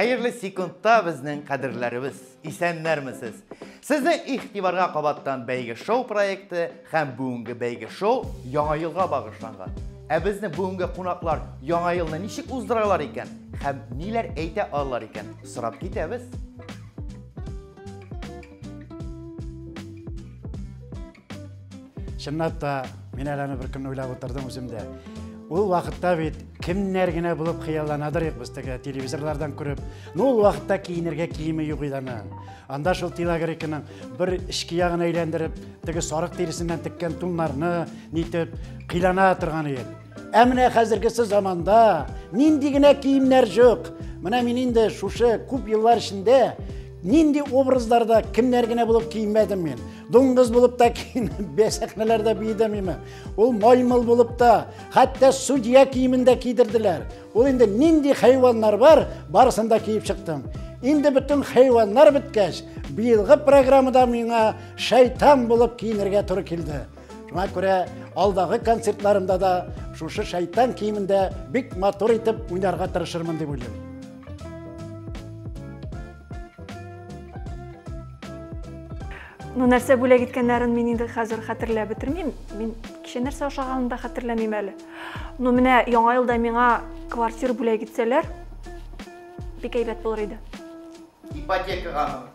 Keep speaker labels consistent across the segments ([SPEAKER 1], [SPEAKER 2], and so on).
[SPEAKER 1] Хәерле секундта безнең кадерләребез. Исәннәрмесез? Сезнең игътибарга кабаттан бәйге шоу проекты һәм бүгенге бәйге шоу Яңа елга багышланган. Ә безнең бүгенге кунаклар Яңа елны ничек уздыралар икән һәм ниләр әйтә алалар икән? Сорап китәбез.
[SPEAKER 2] Чынлап та, мин әле аны бер көнне уйлап утырдым үзем дә. Ул вакытта бит кемнәр генә булып хыялланадыр идек без теге телевизорлардан күреп. Ну, ул вакытта киенергә киеме юк иде аның. Анда шул телогрейканың бер эчке ягын әйләндереп, теге сарык тиресеннән теккән туннарны нитеп кыйлана торган идек. Ә менә хәзергесе заманда нинди генә киемнәр юк. Менә мин инде шушы күп еллар эчендә нинди образларда кемнәр генә булып киенмәдем мин. Дуңгыз булып та киенеп, сәхнәләрдә биедем име. Ул маймыл булып та, хәтта судья киемен дә кидерделәр. Ул инде нинди хайваннар бар, барысын да киеп чыктым. Инде бөтен хайваннар беткәч, быелгы программада миңа шайтан булып киенергә туры килде. Шуңа күрә алдагы концертларымда да шушы шайтан киемендә бик матур итеп уйнарга тырышырмын дип уйлыйм.
[SPEAKER 3] Ну, нәрсә бүләк иткәннәрен мин инде хәзер хәтерләп бетермим. Мин кичә нәрсә ашаганын да хәтерләмим әле. Ну, менә Яңа елда миңа квартира бүләк итсәләр, бик әйбәт булыр иде.
[SPEAKER 1] Ипотекагамы?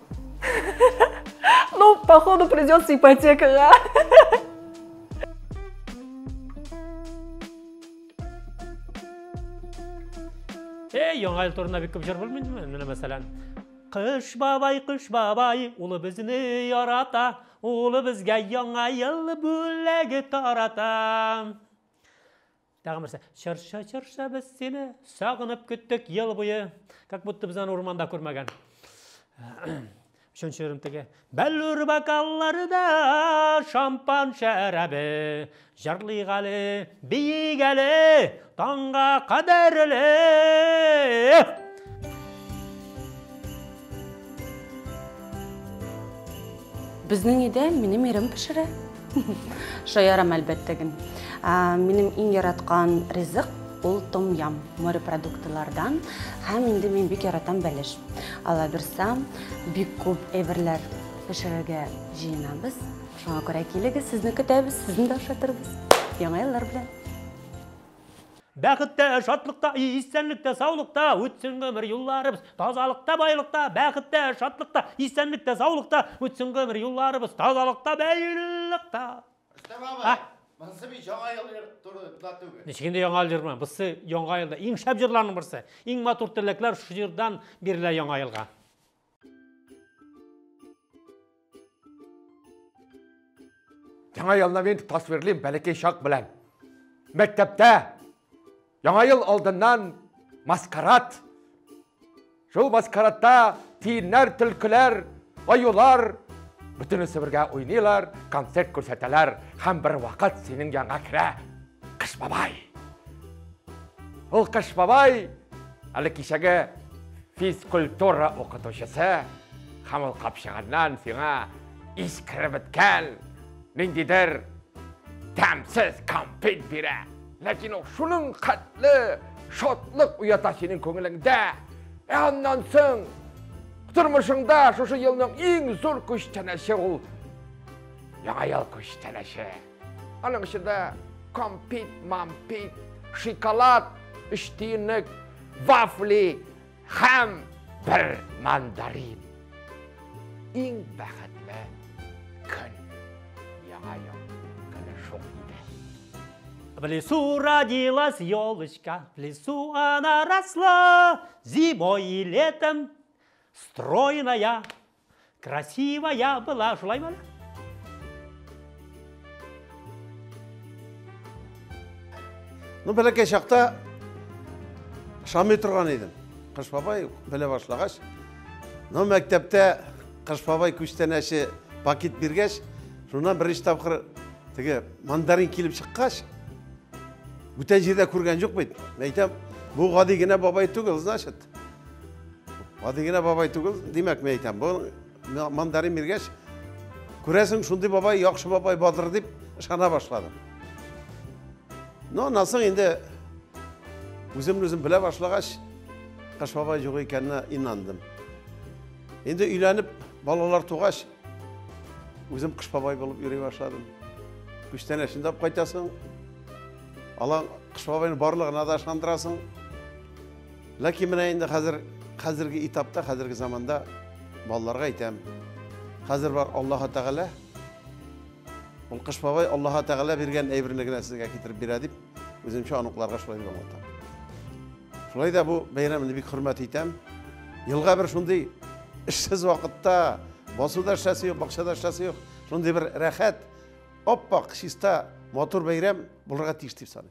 [SPEAKER 3] Ну, походу, придется ипотекага.
[SPEAKER 4] Эй, Яңа ел турында бик күп җыр белмим мин, менә мәсәлән. Кыш бабай, кыш бабай, улы безне ярата, улы безгә Яңа ел бүләге тарата. Тагын берсе. Чыршы, чыршы, без сине сагынып көттек ел буе. Как будто без аны урманда күрмәгән. Өченче җырым теге. Бәллүр бокалларда шампан шәрабе, җырлыйк әле, биик әле, таңга кадәрле.
[SPEAKER 5] Безнең өйдә минем ирем пешерә. Шаярам, әлбәттә ген. Минем иң яраткан ризык ул том-ям, морепродуктлардан, һәм инде мин бик яратам бәлеш. Алла бирса, бик күп әйберләр пешерергә җыенабыз. Шуңа күрә килегез, сезне көтәбез, сезне дә ашатырбыз. Яңа еллар белән.
[SPEAKER 4] Бәхеттә, шатлыкта, исәнлектә, саулыкта үтсен гомер юлларыбыз, тазалыкта, байлыкта, бәхеттә, шатлыкта, исәнлектә, саулыкта үтсен гомер юлларыбыз, тазалыкта, байлыкта.
[SPEAKER 1] Рөстәм абый, монысы бит Яңа ел турында түгел.
[SPEAKER 4] Ничек инде Яңа ел җыры? Бусы Яңа елда иң шәп җырларның берсе. Иң матур теләкләр шушы җырдан бирелә Яңа елга.
[SPEAKER 6] Яңа елны мин тасвирлыйм бәләкәй чак белән. Мәктәптә Яңа ел алдыннан маскарад. Шул маскарадта тиеннәр, төлкеләр, аюлар бөтенесе бергә уйныйлар, концерт күрсәтәләр һәм бер вакыт синең янга керә Кыш бабай. Ул Кыш бабай әле кичәге физкультура укытучысы һәм ул капчыгыннан сиңа искереп беткән ниндидер тәмсез конфет бирә. Ләкин ул шуның хәтле шатлык уята синең күңелеңдә. Ә аннан соң тормышыңда шушы елның иң зур күчтәнәче ул Яңа ел күчтәнәче. Аның эчендә конфет, мампит, шоколад, өч тиенлек, вафли һәм бер мандарин. Иң бәхетле көн Яңа ел көне шул иде.
[SPEAKER 4] В лесу родилась елочка, в лесу она росла, зимой и летом стройная, красивая была. Шулаймы әле?
[SPEAKER 7] Ну, бәләкәй чакта ышанмый торган идем. Кыш бабай белә башлагач, ну, мәктәптә Кыш бабай күчтәнәче пакет биргәч, шуннан беренче тапкыр теге мандарин килеп чыккач, бүтән җирдә күргән юк бит. Мин әйтәм, бу гади генә бабай түгел, значит. Гади генә бабай түгел, димәк, мин әйтәм, бу мандарин биргәч, күрәсең, шундый бабай, яхшы бабай бардыр дип ышана башладым. Ну, аннан соң инде үземне үзем белә башлагач, Кыш бабай юк икәненә инандым. Инде өйләнеп, балалар тугач, үзем Кыш бабай булып йөри башладым. Күчтәнәчен дә алып кайтасың. Алан Кыш бабайның барлыгына да ышандырасың. Ләкин менә инде хәзер, хәзерге этапта, хәзерге заманда балаларга әйтәм. Хәзер бар Аллаһ Тәгалә. Ул Кыш бабай Аллаһ Тәгалә биргән әйберне генә сезгә китереп бирә дип, үземчә оныкларга шулай дип аңлатам. Шулай да бу бәйрәмне бик хөрмәт итәм. Елга бер шундый эшсез вакытта, басуда эшләсе юк, бакчада эшләсе юк, шундый бер рәхәт, аппак, чиста, матур бәйрәм булырга тиеш дип саныйм.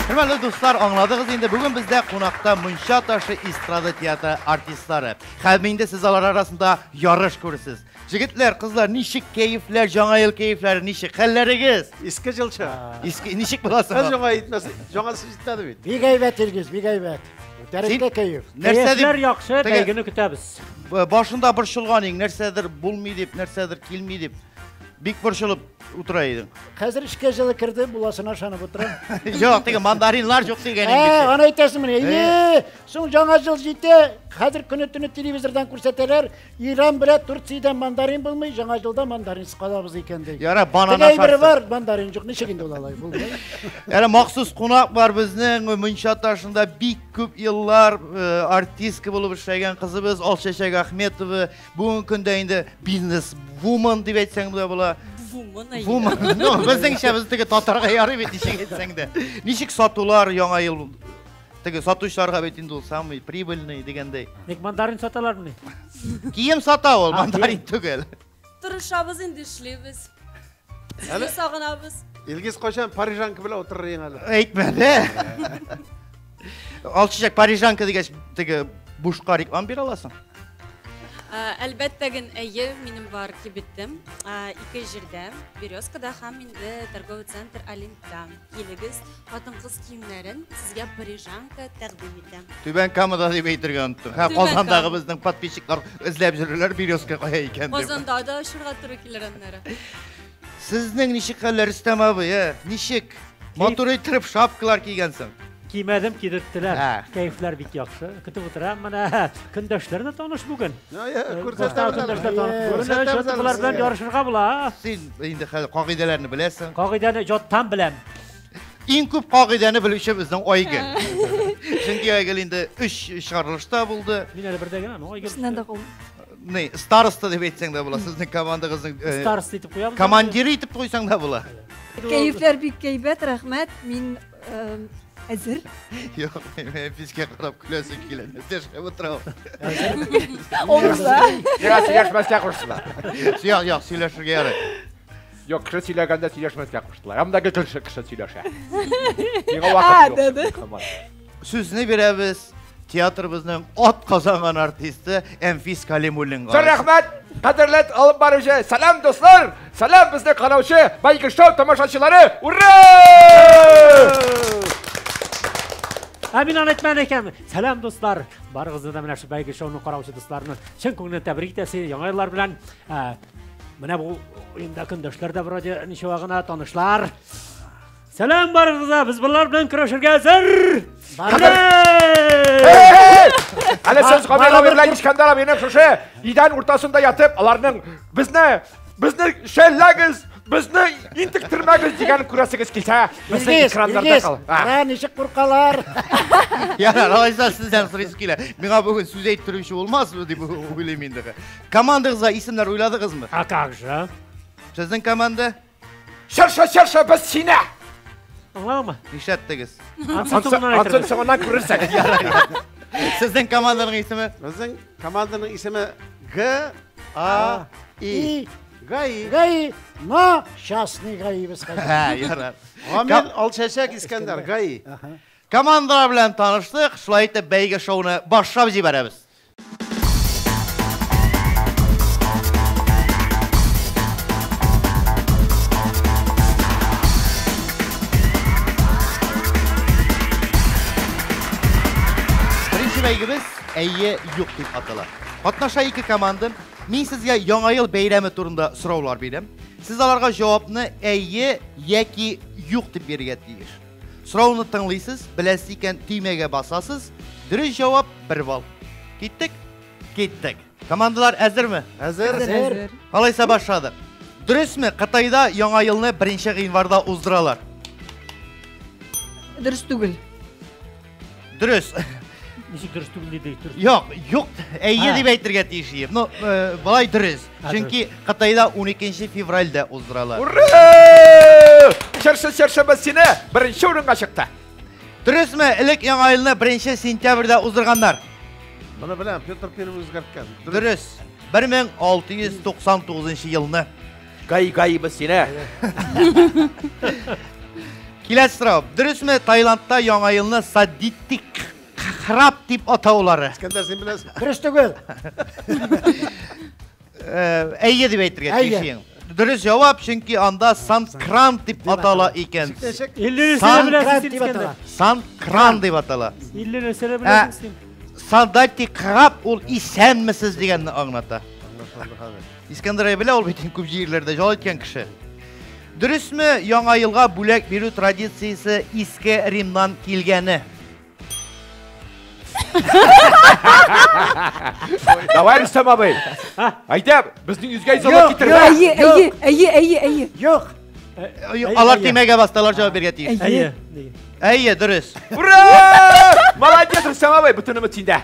[SPEAKER 1] Хөрмәтле дуслар, аңладыгыз инде, бүген бездә кунакта Мунча ташы эстрада театры артистлары. Һәм инде сез алар арасында ярыш күрерсез. Җегетләр, кызлар, ничек кәефләр, яңа ел кәефләре, ничек хәлләрегез?
[SPEAKER 7] Иске җылчы.
[SPEAKER 1] Иске ничек буласың?
[SPEAKER 7] Яңа итмәс, яңасы җитмәде бит.
[SPEAKER 2] Бик әйбәт, Илгиз, бик әйбәт. Күтәренке кәеф.
[SPEAKER 1] Нәрсә дип?
[SPEAKER 4] Кәефләр яхшы, бәйгене көтәбез.
[SPEAKER 1] Башында борчылган иң, нәрсәдер булмый дип, нәрсәдер килми дип. Бик борчылып утыра идең.
[SPEAKER 2] Хәзер эшкә җылы керде, буласына ышанып утырам.
[SPEAKER 1] Юк, теге мандаринлар юк дигән инде.
[SPEAKER 2] Аны әйтәсеңмени? Әйе, соң яңа ел җитә, хәзер көне-төне телевизордан күрсәтәләр, Иран белән Турциядән мандарин булмый, яңа елда мандаринсыз калабыз икән ди.
[SPEAKER 1] Яра, банан
[SPEAKER 2] Теге әйбере бар, мандарин юк, ничек инде ул алай булмый?
[SPEAKER 1] Әле махсус кунак бар безнең Мунча ташында бик күп еллар артистка булып эшләгән кызыбыз Алчәчәк Ахметова. Бүгенге көндә инде бизнес вумен дип әйтсәң дә була.
[SPEAKER 8] Вумен, әйе.
[SPEAKER 1] Вумен. Ну, безнеңчә без теге татарга ярый бит, ничек әйтсәң дә. Ничек сатулар яңа ел теге сатучыларга бит инде ул самый прибыльный дигәндәй.
[SPEAKER 4] Ник мандарин саталармыни?
[SPEAKER 1] Кием сата ул, мандарин түгел.
[SPEAKER 8] Тырышабыз инде, эшлибез. Сезне сагынабыз.
[SPEAKER 7] Илгиз кайчан парижанка белән утырыр ең әле?
[SPEAKER 1] Әйтмәде. Алчычак парижанка дигәч, теге бушка реклама бирә аласың?
[SPEAKER 8] Әлбәттә ген, әйе, минем бар кибетем. Ике җирдә, Березкада һәм инде торговый центр Олимпта. Килегез, хатын-кыз киемнәрен сезгә парижанка тәкъдим итә.
[SPEAKER 1] Түбән Камада дип әйтергә оныттым. Һә, Казандагы безнең подписчиклар эзләп йөрерләр, Березка кая икән дип.
[SPEAKER 8] Казанда да очырга туры килер аннары.
[SPEAKER 1] Сезнең ничек хәлләр, Рөстәм абый, ә? Ничек? Матур итеп шапкалар кигәнсең.
[SPEAKER 4] Кимәдем, кидерттеләр. Кәефләр бик яхшы. Көтеп утырам. Менә көндәшләр дә таныш бүген. Күрсәтәбез. Болар белән ярышырга була.
[SPEAKER 1] Син инде хәзер кагыйдәләрне беләсең.
[SPEAKER 4] Кагыйдәне җаттан беләм.
[SPEAKER 1] Иң күп кагыйдәне белүче безнең Айгөл. Чөнки Айгөл инде 3 чыгарылышта булды.
[SPEAKER 4] Мин әле бердә генә, Айгөл.
[SPEAKER 3] Берсеннән дә калдым.
[SPEAKER 1] Не, староста дип әйтсәң дә була. Сезнең командагызның
[SPEAKER 4] староста итеп куябыз.
[SPEAKER 1] Командиры итеп куйсаң да була.
[SPEAKER 3] Кәефләр бик әйбәт, рәхмәт. Мин әзер.
[SPEAKER 1] Юк, физкә карап көләсе килә. Нәрсә эшләп утыра ул?
[SPEAKER 3] Олырса.
[SPEAKER 6] Миңа сөйләшмәскә куштылар.
[SPEAKER 1] Юк, юк, сөйләшергә ярый.
[SPEAKER 6] Юк, кеше сөйләгәндә сөйләшмәскә куштылар. Анда гел кеше сөйләшә. Миңа вакыт юк.
[SPEAKER 1] Сүзне бирәбез театрыбызның ат казанган артисты Әнфис Калимуллинга.
[SPEAKER 6] Зур рәхмәт, кадерле алып баручы. Сәлам, дуслар! Сәлам, безне караучы Бәйге шоу тамашачылары! Ура!
[SPEAKER 4] Ә мин аны әйтмәгән икән. Сәлам, дуслар! Барыгызны да менә шу Бәйге шоуны караучы дусларны чын күңелдән тәбрик итәсе яңа еллар белән. Менә бу уенда көндәшләр дә вроде ничего гына танышлар. Сәлам барыгызга, без болар белән көрәшергә әзер!
[SPEAKER 6] Әле сез Гамил абый белән Искәндәр абыйның шушы идән уртасында ятып, аларның безне шәлләгез, безне интектермәгез дигәнен күрәсегез килсә, безнең экраннарда кал.
[SPEAKER 2] Кара, ничек куркалар.
[SPEAKER 1] Ярар, алайса сездән сорыйсы килә. Миңа бүген сүз әйттерүче булмасмы дип уйлыйм инде. Командагызга исемнәр уйладыгызмы?
[SPEAKER 4] А как же?
[SPEAKER 1] Сезнең команда?
[SPEAKER 6] Чыршы, чыршы, без сине!
[SPEAKER 4] Аңладыңмы?
[SPEAKER 1] Нишләттегез?
[SPEAKER 6] Ансын соңыннан күрерсең.
[SPEAKER 1] Сезнең команданың исеме?
[SPEAKER 7] Безнең команданың исеме Г А И. ГАИ.
[SPEAKER 2] ГАИ, но частный ГАИ без хәзер.
[SPEAKER 1] Һә, ярар.
[SPEAKER 7] Гамил Алчәчәк Искәндәр, ГАИ.
[SPEAKER 1] Командалар белән таныштык, шулай итеп бәйге шоуны башлап җибәрәбез. Беренче бәйгебез Әйе, юк дип атала. Катнаша ике команда. Мин сезгә Яңа ел бәйрәме турында сораулар бирәм. Сез аларга җавапны әйе яки юк дип бирергә тиеш. Сорауны тыңлыйсыз, беләсез икән, төймәгә басасыз. Дөрес җавап 1 балл. Киттек? Киттек. Командалар әзерме?
[SPEAKER 7] Әзер.
[SPEAKER 1] Әзер. Алайса башладык. Дөресме, Кытайда Яңа елны 1 гыйнварда уздыралар?
[SPEAKER 9] Дөрес түгел.
[SPEAKER 1] Дөрес.
[SPEAKER 4] Ничек дөрес түгел диде? Дөрес.
[SPEAKER 1] Юк, юк, әйе дип әйтергә тиеш идем. Ну, болай дөрес. Чөнки Кытайда 12 февральдә уздыралар.
[SPEAKER 6] Ура! Чыршы чыршыбыз сине беренче урынга чыкты.
[SPEAKER 1] Дөресме, элек Яңа елны 1 сентябрьдә уздырганнар?
[SPEAKER 7] Моны беләм, Петр Первый үзгәрткән.
[SPEAKER 1] Дөрес. 1699 елны.
[SPEAKER 6] Гай-гайбыз сине.
[SPEAKER 1] Киләсе сорау. Дөресме, Таиландта Яңа елны саддитик храп дип атаулары?
[SPEAKER 7] Искәндәр, син беләсең.
[SPEAKER 2] Дөрес түгел.
[SPEAKER 1] Әйе дип әйтергә тиеш. Дөрес җавап, чөнки анда Санкран дип атала икән. Санкран дип атала.
[SPEAKER 4] 50 нәрсәне беләсең син.
[SPEAKER 1] Саддитик храп ул исәнмесез дигәнне аңлата. Искәндәр белә, ул бит күп җирләрдә ял иткән кеше. Дөресме, Яңа елга бүләк бирү традициясе Иске Римнан килгәне?
[SPEAKER 6] Давай, Рөстәм абый. Әйдә, безнең йөзгә изалап китерде.
[SPEAKER 9] Әйе, әйе, әйе, әйе, әйе.
[SPEAKER 2] Юк.
[SPEAKER 1] Алар төймәгә басты, алар җавап бирергә тиеш.
[SPEAKER 4] Әйе.
[SPEAKER 1] Әйе, дөрес.
[SPEAKER 6] Ура! Молодец, Рөстәм абый, бөтен өмет синдә.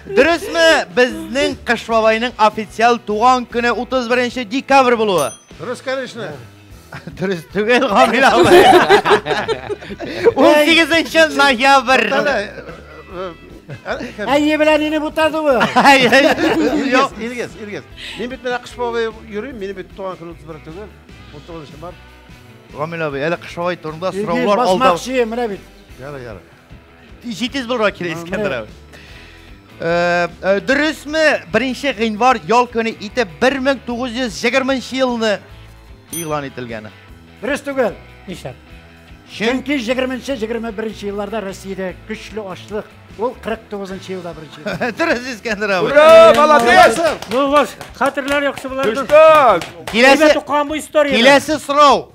[SPEAKER 1] Дөресме, безнең Кыш бабайның официаль туган көне 31 декабрь булуы?
[SPEAKER 7] Дөрес, конечно.
[SPEAKER 1] Дөрес түгел, Гамил абый. 18 ноябрь.
[SPEAKER 2] Әйе белән ине бутады бу.
[SPEAKER 7] Илгиз, Илгиз, Илгиз. Мин бит менә Кыш бабай йөрим, минем бит туган көн 31 түгел, 19 март.
[SPEAKER 1] Гамил абый, әле Кыш бабай турында
[SPEAKER 2] Илгиз
[SPEAKER 1] сораулар алда.
[SPEAKER 2] басмакчы, менә бит.
[SPEAKER 7] Ярар, ярар.
[SPEAKER 1] Җитез булырга кирәк, Искәндәр абый. Дөресме, 1 гыйнвар ял көне итеп 1920 елны игълан ителгәне?
[SPEAKER 2] Дөрес түгел.
[SPEAKER 4] Нишләп?
[SPEAKER 2] Чөнки 20-21 елларда Россиядә көчле ачлык. Ул 49 елда беренче.
[SPEAKER 1] Дөрес, Искәндәр абый.
[SPEAKER 6] Ура, молодец!
[SPEAKER 4] Ну, ваш, хәтерләр яхшы буларды.
[SPEAKER 1] Киләсе
[SPEAKER 4] укыган бу историяне.
[SPEAKER 1] Киләсе сорау.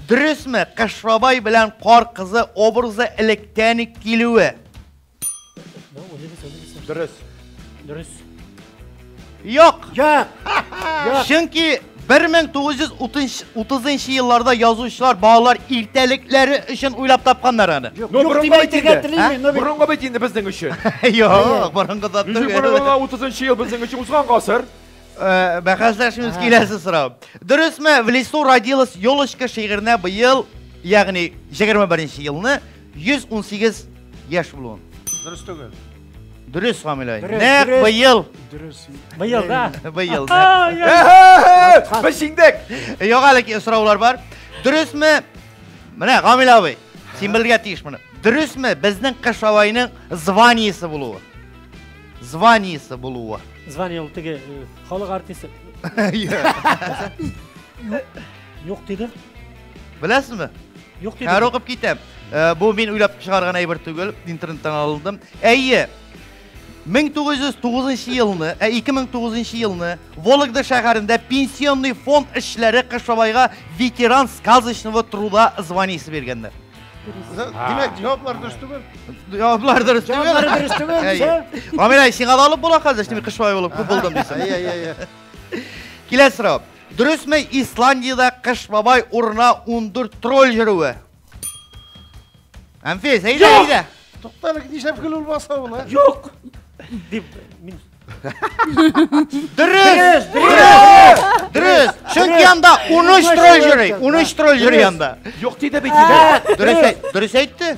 [SPEAKER 1] Дөресме, Кыш бабай белән Кар кызы образы электән килүе?
[SPEAKER 6] Дөрес.
[SPEAKER 4] Дөрес.
[SPEAKER 1] Юк.
[SPEAKER 2] Юк.
[SPEAKER 1] Чөнки 1930 елларда язучылар балалар иртәлекләре өчен уйлап тапканнар аны.
[SPEAKER 2] Юк, юк дип әйтергә телимен, но бит.
[SPEAKER 6] Борынгы бит инде безнең өчен.
[SPEAKER 1] Юк, борынгы да
[SPEAKER 6] Ничек
[SPEAKER 1] түгел.
[SPEAKER 6] борынгы 30 ел безнең өчен узган гасыр.
[SPEAKER 1] Бәхәсләшмибез, киләсе сорау. Дөресме, в лесу родилась елочка шигыренә быел, ягъни 21 елны 118 яшь булуын?
[SPEAKER 7] Дөрес түгел.
[SPEAKER 1] Дөрес, Гамил абый.
[SPEAKER 2] Дөрес,
[SPEAKER 1] Нәкъ
[SPEAKER 2] дөрес.
[SPEAKER 1] быел.
[SPEAKER 2] Дөрес.
[SPEAKER 4] Быел, да.
[SPEAKER 1] Быел.
[SPEAKER 6] Без җиңдек.
[SPEAKER 1] Юк, әле сораулар бар. Дөресме? Менә Гамил абый, син белергә тиеш моны. Дөресме, безнең Кыш бабайның званиесе булуы? Званиесе булуы.
[SPEAKER 4] Звание ул теге халык артисты. Юк диде.
[SPEAKER 1] Беләсезме?
[SPEAKER 4] Юк диде.
[SPEAKER 1] Хәр укып китәм. Бу мин уйлап чыгарган әйбер түгел, интернеттан алындым. Әйе. 1909 елны, 2009 елны Вологда шәһәрендә пенсионный фонд эшчеләре Кыш бабайга ветеран сказочного труда званиесе биргәннәр.
[SPEAKER 7] Димәк, җаваплар дөрес түгел.
[SPEAKER 1] Җаваплар дөрес түгел.
[SPEAKER 2] Җаваплары дөрес түгел,
[SPEAKER 1] Әйе. Гамил абый, сиңа да алып була хәзер, шундый Кыш бабай булып күп булдым дисең.
[SPEAKER 7] Әйе, әйе, әйе.
[SPEAKER 1] Киләсе сорау. Дөресме, Исландиядә Кыш бабай урынына 14 тролль йөрүе? Әнфис, әйдә, әйдә.
[SPEAKER 7] Тукта әле, нишләп көлү баса ул, ә?
[SPEAKER 4] Юк. Дип мин
[SPEAKER 1] Дөрес! Дөрес! Дөрес! Чөнки анда 13 тролль йөри, 13 тролль йөри анда.
[SPEAKER 6] Юк диде бит инде.
[SPEAKER 1] Дөрес, дөрес әйтте.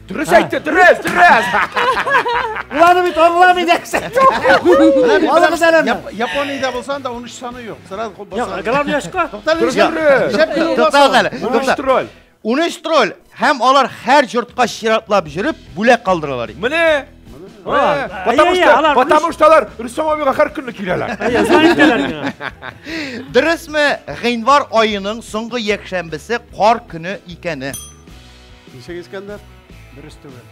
[SPEAKER 6] Дөрес әйтте, дөрес, дөрес.
[SPEAKER 2] Ул аны бит аңламый нәрсә. Алыгыз әле аны.
[SPEAKER 7] Япониядә булса анда 13 саны юк. Сразу кул баса.
[SPEAKER 4] Юк, главный очко.
[SPEAKER 7] Тукта әле, нишләп көлү баса?
[SPEAKER 1] Туктагыз әле.
[SPEAKER 6] 13 тролль.
[SPEAKER 1] 13 тролль һәм алар һәр йортка чиратлап йөреп бүләк калдыралар.
[SPEAKER 6] Менә. Потому что, потому что алар Рөстәм абыйга һәр көнне киләләр.
[SPEAKER 1] Дөресме, гыйнвар аеның соңгы якшәмбесе кар көне икәне?
[SPEAKER 7] Ничек, Искәндәр?
[SPEAKER 2] Дөрес түгел.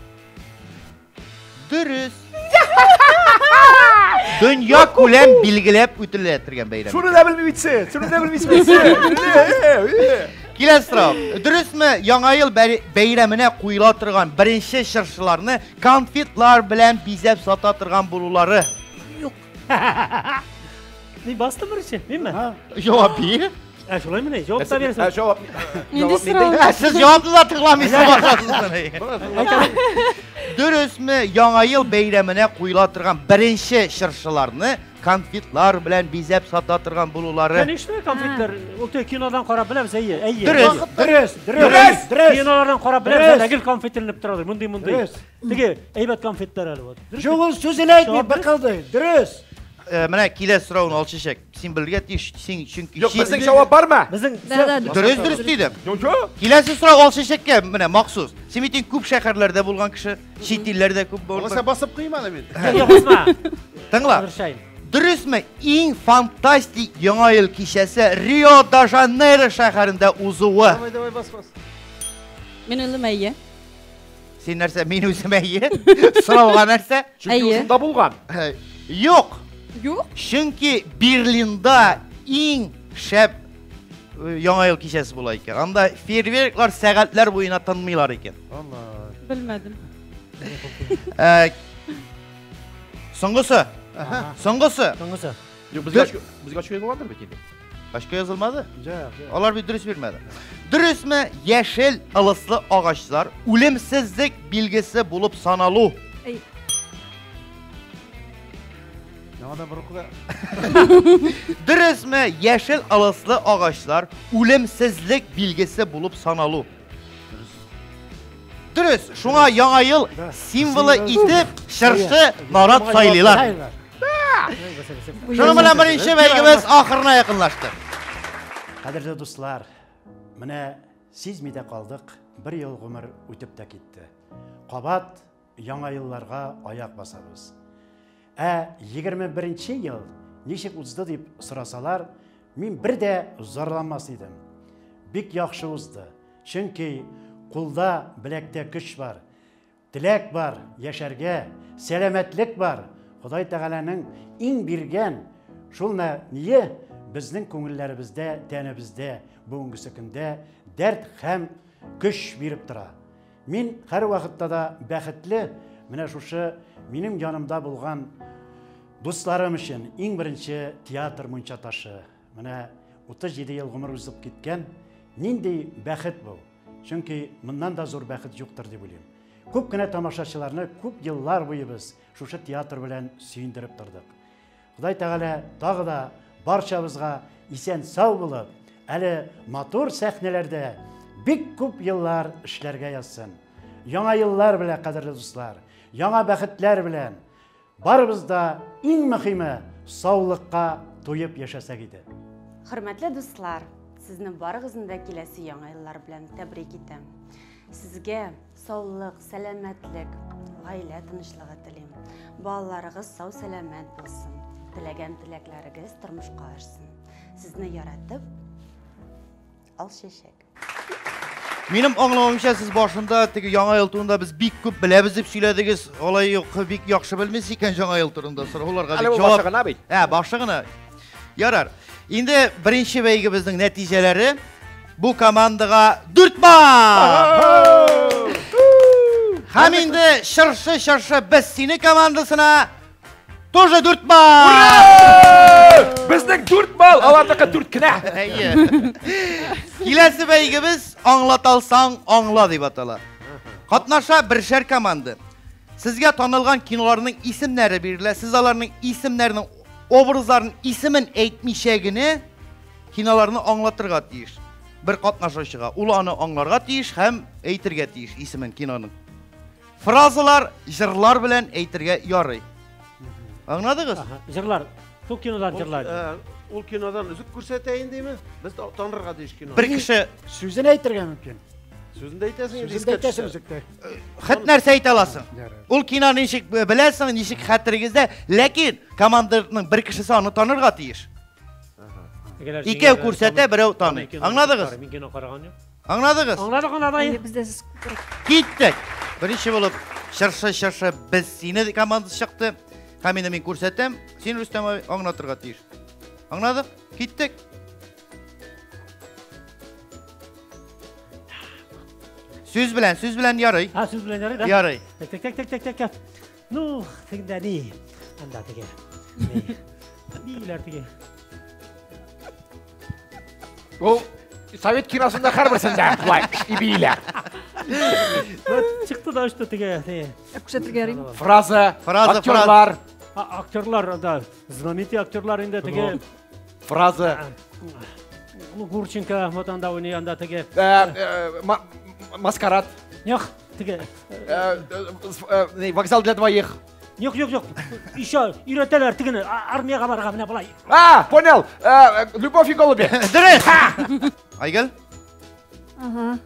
[SPEAKER 1] Дөрес. Дөнья күләм билгеләп үтелә торган бәйрәм.
[SPEAKER 6] Шуны да белми бит сез, шуны да белмисез бит сез.
[SPEAKER 1] Киләсе сорау. Дөресме, Яңа ел бәйрәменә куела торган беренче чыршыларны конфетлар белән бизәп сата торган булулары?
[SPEAKER 4] Юк. Мин бастым беренче, минме?
[SPEAKER 1] Җавап бир.
[SPEAKER 4] Ә шулаймыни? Җавап та бирәсең.
[SPEAKER 6] Ә җавап.
[SPEAKER 1] Нинди сорау? Ә сез җавапны да тыңламыйсыз башасыз. Дөресме, Яңа ел бәйрәменә куела торган беренче чыршыларны конфетлар белән бизәп сата торган булулары?
[SPEAKER 4] Конечно, конфетлар. Ул тө кинодан карап беләбез, әйе, әйе.
[SPEAKER 1] Дөрес,
[SPEAKER 2] дөрес, дөрес, дөрес.
[SPEAKER 4] Кинолардан карап беләбез, гел конфет эленеп тора. Мондый, мондый. Теге әйбәт конфетлар әле вот.
[SPEAKER 2] Юк, ул сүзен әйтми, быкылдый. Дөрес.
[SPEAKER 1] Менә килә сорауны Алчәчәк. Син белергә тиеш, син чөнки
[SPEAKER 6] Юк, безнең җавап бармы?
[SPEAKER 4] Безнең
[SPEAKER 1] Дөрес, дөрес дидем. Киләсе сорау Алчәчәккә менә махсус. Син бит инде күп шәһәрләрдә булган кеше, чит илләрдә күп булган.
[SPEAKER 7] Алайса басып куйыйм аны мин.
[SPEAKER 4] Юк, басма.
[SPEAKER 1] Тыңла. Дөресме, иң фантастик Яңа ел кичәсе Рио-де-Жанейро шәһәрендә узуы?
[SPEAKER 7] Давай, давай, бас, бас.
[SPEAKER 8] Мин уйлыйм, әйе.
[SPEAKER 1] Син нәрсә, мин үзем әйе? Сорауга нәрсә?
[SPEAKER 6] Чөнки ул шунда булган.
[SPEAKER 1] Юк.
[SPEAKER 9] Юк.
[SPEAKER 1] Чөнки Берлинда иң шәп Яңа ел кичәсе була икән. Анда фейерверклар сәгатьләр буена тынмыйлар икән.
[SPEAKER 7] Алла.
[SPEAKER 8] Белмәдем.
[SPEAKER 1] Соңгысы. Соңгысы.
[SPEAKER 4] Соңгысы.
[SPEAKER 6] Юк, безгә безгә очко язылгандыр бит инде.
[SPEAKER 1] Очко язылмады? Алар бит дөрес бирмәде. Дөресме, яшел ылыслы агачлар үлемсезлек билгесе булып саналу?
[SPEAKER 3] Әй.
[SPEAKER 7] Яңадан бер укыда.
[SPEAKER 1] Дөресме, яшел ылыслы агачлар үлемсезлек билгесе булып саналу? Дөрес. Шуңа Яңа ел символы итеп чыршы, нарат сайлыйлар. Шуның белән беренче бәйгебез ахырына якынлашты.
[SPEAKER 2] Кадерле дуслар, менә сизми дә калдык, бер ел гомер үтеп тә китте. Кабат яңа елларга аяк басабыз. Ә 21 ел ничек узды дип сорасалар, мин бер дә зарланмас идем. Бик яхшы узды. Чөнки кулда, беләктә көч бар, теләк бар, яшәргә, сәламәтлек бар. Ходай Тәгаләнең иң биргән шул ние безнең күңелләребездә, тәнебездә бүгенгесе көндә дәрт һәм көч биреп тора. Мин һәр вакытта да бәхетле, менә шушы минем янымда булган дусларым өчен иң беренче театр мунча ташы. Менә 37 ел гомер узып киткән, нинди бәхет бу? Чөнки моннан да зур бәхет юктыр дип уйлыйм. Күп кенә тамашачыларны күп еллар буе без шушы театр белән сөендереп тордык. Ходай Тәгалә тагы да барчабызга исән сау булып, әле матур сәхнәләрдә бик күп еллар эшләргә язсын. Яңа еллар белән, кадерле дуслар, яңа бәхетләр белән барыбыз да иң мөһиме саулыкка туеп яшәсәк иде.
[SPEAKER 5] Хөрмәтле дуслар, сезне барыгызны да киләсе яңа еллар белән тәбрик итәм. Сезгә саулык, сәламәтлек, гаилә тынычлыгы телим. Балаларыгыз сау-сәламәт булсын. Теләгән теләкләрегез тормышка ашсын. Сезне яратып, Алчәчәк.
[SPEAKER 1] Минем аңлавымча, сез башында теге Яңа ел турында без бик күп беләбез дип сөйләдегез. Алай юк, бик яхшы белмисез икән Яңа ел турында. Сорауларга
[SPEAKER 6] Әле
[SPEAKER 1] бик
[SPEAKER 6] бу
[SPEAKER 1] җавап.
[SPEAKER 6] башы гына бит.
[SPEAKER 1] Ә, башы гына. Ярар. Инде беренче бәйгебезнең нәтиҗәләре бу командага 4 балл. Һәм инде чыршы-чыршы без сине командасына тоже 4 балл.
[SPEAKER 6] Безнең 4 балл, аларныкы 4 кенә.
[SPEAKER 1] Әйе. Киләсе бәйгебез аңлата алсаң, аңла дип атала. Катнаша бершәр команда. Сезгә танылган киноларның исемнәре бирелә. Сез аларның исемнәренең образларын исемен әйтмичә генә киноларны аңлатырга тиеш. Бер катнашучыга. Ул аны аңларга тиеш һәм әйтергә тиеш исемен киноның. Фразалар, җырлар белән әйтергә ярый. Аңладыгыз?
[SPEAKER 4] Җырлар. Шул кинодан җырлар.
[SPEAKER 7] Ул кинодан өзек күрсәтә индеме? Без танырга тиеш кино.
[SPEAKER 1] Бер кеше
[SPEAKER 2] сүзен әйтергә мөмкин.
[SPEAKER 7] Сүзен дә әйтәсең инде.
[SPEAKER 2] Сүзен дә әйтәсең өзектә.
[SPEAKER 1] Хәт нәрсә әйтә аласың? Ул киноны ничек беләсең, ничек хәтерегездә, ләкин команданың бер кешесе аны танырга тиеш. Икәү күрсәтә, берәү таный. Аңладыгыз?
[SPEAKER 4] Мин кино караган юк.
[SPEAKER 1] Аңладыгыз?
[SPEAKER 4] Аңладык, аңладык.
[SPEAKER 3] Бездә сез
[SPEAKER 1] Киттек. Беренче булып чыршы-чыршы без сине командасы чыкты. Һәм инде мин күрсәтәм, син, Рөстәм абый, аңлатырга тиеш. Аңладык? Киттек. Сүз белән, сүз белән ярый.
[SPEAKER 4] А, сүз белән ярый, да?
[SPEAKER 1] Ярый.
[SPEAKER 4] Так, так, так, так, так, так. Ну, тегендә ни? Анда теге. Ни? Биләр теге.
[SPEAKER 6] Ул совет киносында һәрберсендә шулай ибиләр.
[SPEAKER 4] Чыкты да очты теге.
[SPEAKER 3] Күрсәтергә ярыймы?
[SPEAKER 6] Фраза,
[SPEAKER 1] Фраза,
[SPEAKER 6] актерлар.
[SPEAKER 4] Актерлар, да, знаменитый актерлар инде теге.
[SPEAKER 6] Фраза.
[SPEAKER 4] Ну, Гурченко, вот анда уйный, анда теге.
[SPEAKER 6] Маскарад.
[SPEAKER 4] Юк, теге.
[SPEAKER 6] Вокзал для двоих.
[SPEAKER 4] Юк, юк, юк. Еще өйрәтәләр тегене, армиягә барырга менә болай.
[SPEAKER 6] А, понял. Любовь и голуби.
[SPEAKER 1] Дөрес. Айгөл?
[SPEAKER 3] Ага.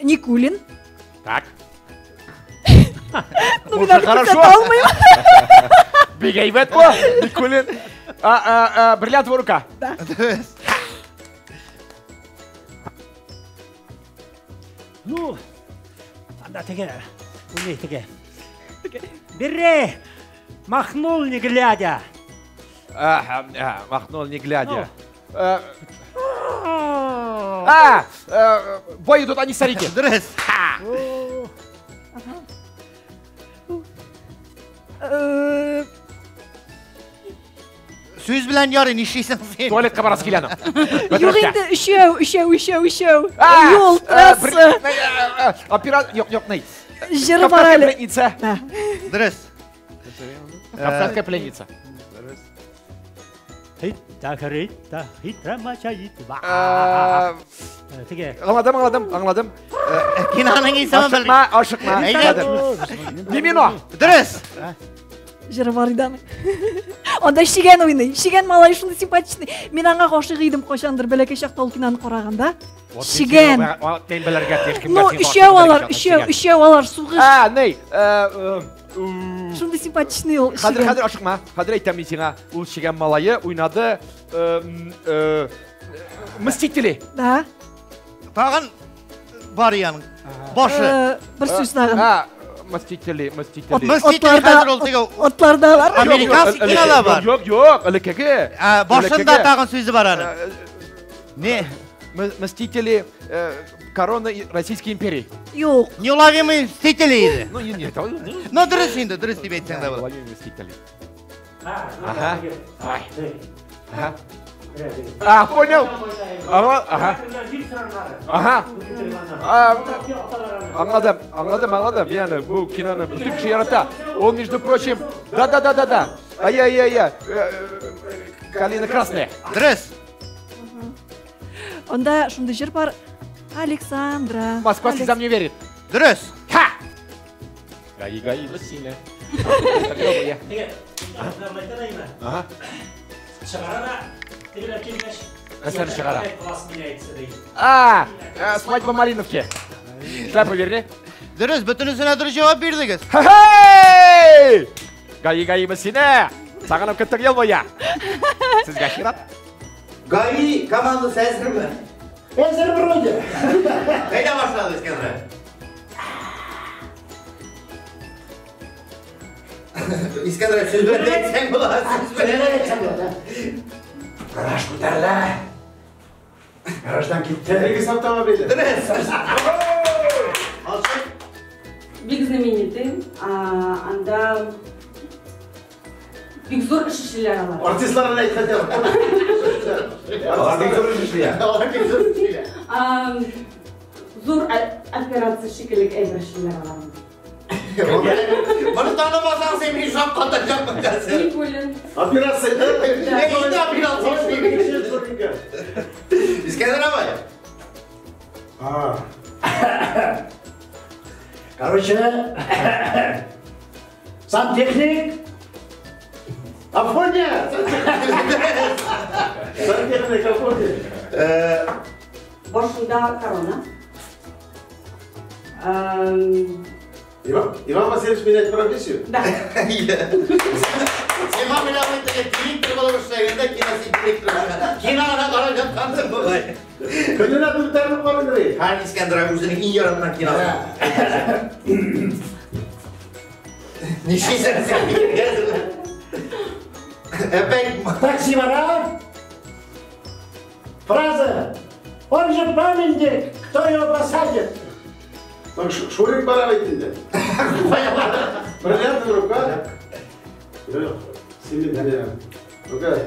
[SPEAKER 3] Никулин.
[SPEAKER 6] Так.
[SPEAKER 3] Ну, мин аны
[SPEAKER 6] Хорошо.
[SPEAKER 3] күрсәтә алмыйм.
[SPEAKER 6] Бик әйбәт бу. Никулин. Бриллиантовая рука.
[SPEAKER 3] Да.
[SPEAKER 1] Дөрес.
[SPEAKER 4] Ну, анда теге, уйный теге. Бери! Махнул не глядя.
[SPEAKER 6] Махнул не глядя. Бой идут, они старики.
[SPEAKER 1] Дөрес. Сүз белән ярый, нишлисең син?
[SPEAKER 6] Туалетка барасы килә аның.
[SPEAKER 3] Юк инде, өчәү, өчәү, өчәү, өчәү. Юл, трасса.
[SPEAKER 6] Оператор, юк, юк, ни.
[SPEAKER 3] Җыры бар
[SPEAKER 6] Кавказская
[SPEAKER 3] әле.
[SPEAKER 6] пленница.
[SPEAKER 1] Дөрес.
[SPEAKER 6] Кавказская пленница.
[SPEAKER 4] Хитта, хитта, хитра мачаитва. Теге.
[SPEAKER 6] Аңладым, аңладым, аңладым.
[SPEAKER 1] Киноның исеме бел.
[SPEAKER 6] Ашыкма, ашыкма.
[SPEAKER 1] Әйдә.
[SPEAKER 6] Мимино.
[SPEAKER 1] Дөрес.
[SPEAKER 3] Җыры бар иде аның. Анда чигән уйный. Чигән малай шундый симпатичный. Мин аңа гашыйк идем кайчандыр бәләкәй чакта ул киноны караганда. Чигән.
[SPEAKER 6] Мин белергә тиеш кемгә
[SPEAKER 3] Ну,
[SPEAKER 6] син
[SPEAKER 3] өчәү
[SPEAKER 6] гашык
[SPEAKER 3] алар,
[SPEAKER 6] булырга
[SPEAKER 3] өчәү,
[SPEAKER 6] чигән.
[SPEAKER 3] өчәү алар, сугыш.
[SPEAKER 6] А, ни?
[SPEAKER 3] Шундый симпатичный ул.
[SPEAKER 6] Хәзер,
[SPEAKER 3] чигән.
[SPEAKER 6] хәзер ашыкма. Хәзер әйтәм мин сиңа. Ул чигән малае уйнады Мстители.
[SPEAKER 3] Да.
[SPEAKER 1] Тагын бар яның. Башы.
[SPEAKER 3] Бер сүз тагын.
[SPEAKER 6] А, Мстители, Мстители.
[SPEAKER 1] Мстители хәзер ул теге
[SPEAKER 3] Атларда бар.
[SPEAKER 1] Американский кинода бар.
[SPEAKER 6] Юк, юк, элеккеге.
[SPEAKER 1] Башында тагын сүзе бар аның. Не?
[SPEAKER 6] Мстители, корона Российской империи.
[SPEAKER 3] Юк.
[SPEAKER 1] Неуловимые мстители иде.
[SPEAKER 6] Ну, нет.
[SPEAKER 1] Ну, дөрес инде, дөрес дип әйтсәң дә була.
[SPEAKER 6] Неуловимые мстители. Ага. Ага. А, понял. Ага, ага. Ага. Аңладым, аңладым, аңладым. Яны бу киноны бөтен кеше ярата. Ул, между прочим, да, да, да, да, да. Ай-яй-яй-яй. Калина красная.
[SPEAKER 1] Дөрес.
[SPEAKER 3] Анда шундый җыр бар. Александра.
[SPEAKER 6] Москва слезам не верит.
[SPEAKER 1] Дөрес.
[SPEAKER 6] Ха! Гаи, гаи, Василия. Ага.
[SPEAKER 4] Чыгара да, тегеләр килгәч.
[SPEAKER 6] Нәрсәне чыгара? А, свадьба Малиновки. Шляпу верни.
[SPEAKER 1] Дөрес, бөтенесенә дөрес җавап бирдегез.
[SPEAKER 6] Хе-хей! Гаи, гаи, Василия. Сагынып көттек ел буе. Сезгә чират.
[SPEAKER 1] ГАИ командасы әзерме?
[SPEAKER 2] Әзер вроде.
[SPEAKER 1] Әйдә башлады, Искәндәр. Искәндәр, сүз белән әйтсәң була, сүз белән әйтсәң була.
[SPEAKER 2] Гараж күтәрелә. Гараждан китте.
[SPEAKER 7] Регис автомобиле.
[SPEAKER 1] Дөрес.
[SPEAKER 5] Бик знаменитый. Анда бик зур эш эшлиләр алар.
[SPEAKER 7] Артистларны әйт хотя бы.
[SPEAKER 6] Алар бик зур эш эшлиләр.
[SPEAKER 1] Алар бик зур эшлиләр.
[SPEAKER 5] Зур операция шикелле әйбер эшлиләр алар.
[SPEAKER 1] Моны танымасаң, син мин шаккатачакмын хәзер.
[SPEAKER 5] Никулин.
[SPEAKER 7] Операция.
[SPEAKER 1] Инде операция эшлибез. Искәндәр абай.
[SPEAKER 2] Короче, сантехник.
[SPEAKER 7] Афоня! Сантехник Афоня.
[SPEAKER 5] Башында корона.
[SPEAKER 7] Иван, Иван Васильевич меняет профессию?
[SPEAKER 5] Да.
[SPEAKER 1] Сиңа менә бу теге директор булып эшләгәндә кино син директор булган. Кинога карап яткансың бугай.
[SPEAKER 7] Көненә дүртәр карый.
[SPEAKER 1] Һәм Искәндәр абый үзенең иң яраткан киносы. Нишлисең син? Опять
[SPEAKER 2] такси бара. Фраза. Он же памятник, кто его посадит?
[SPEAKER 7] Шурик бара бит инде. Бриллиантовая рука. Юк, син бит. Рука.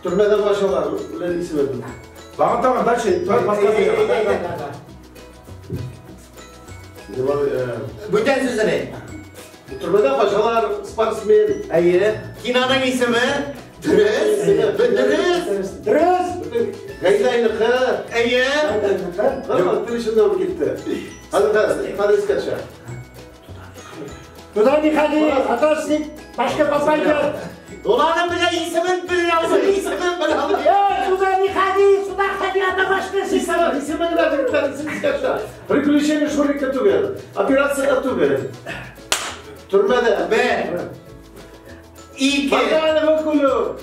[SPEAKER 7] Төрмәдән качалар, белән исеме.
[SPEAKER 6] Тагын, тагын, дальше.
[SPEAKER 1] Бүтән сүзен әйт.
[SPEAKER 7] Төрмәдән качалар, спортсмен.
[SPEAKER 1] Әйе. Киноның исеме? Дөрес. Дөрес.
[SPEAKER 2] Дөрес.
[SPEAKER 7] Гайдайныкы.
[SPEAKER 1] Әйе.
[SPEAKER 7] Тел эченнән китте. Хәзер, хәзер искә төшә.
[SPEAKER 2] Туда не ходи, а то с ним башка попадет.
[SPEAKER 1] Уларның белә исемен белә алмый, исемен белә алмый.
[SPEAKER 2] Эй, туда не ходи, сюда ходи, а то башка
[SPEAKER 7] Исемен, исемен генә искә төшә. Приключения Шурика түгел, операция түгел. Төрмәдә.
[SPEAKER 1] Бер. Ике.
[SPEAKER 7] Бакалова күле.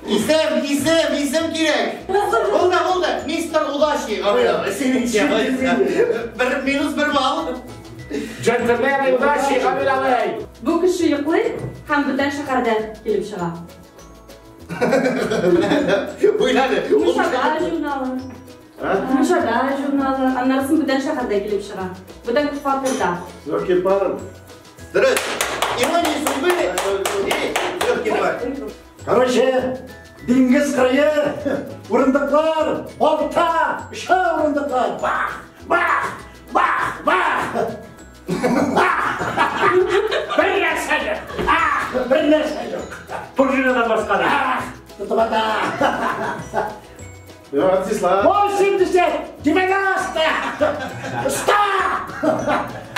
[SPEAKER 1] Исем, исем, исем кирәк. Булды, булды. Мистер Удачи. Синеңчә. Бер минус бер балл.
[SPEAKER 6] Джентльмены удачи, Гамил абый.
[SPEAKER 8] Бу кеше йоклый һәм бүтән шәһәрдән килеп чыга.
[SPEAKER 1] Уйлады.
[SPEAKER 8] Мишада журналы. Мишада журналы. Аннары соң бүтән шәһәрдән килеп чыга. Бүтән фатирда.
[SPEAKER 7] Легкий паром.
[SPEAKER 1] Дөрес. Ирония судьбы. Легкий пар.
[SPEAKER 2] Короче, диңгез кырые, урындыклар, балта, өчәү урындыклар. Бах, бах, бах, бах. Бер нәрсә юк. Бер нәрсә юк.
[SPEAKER 4] Пружинадан башка да.
[SPEAKER 2] Тотып ата.
[SPEAKER 7] Артистлар.
[SPEAKER 2] 80, 90, 100,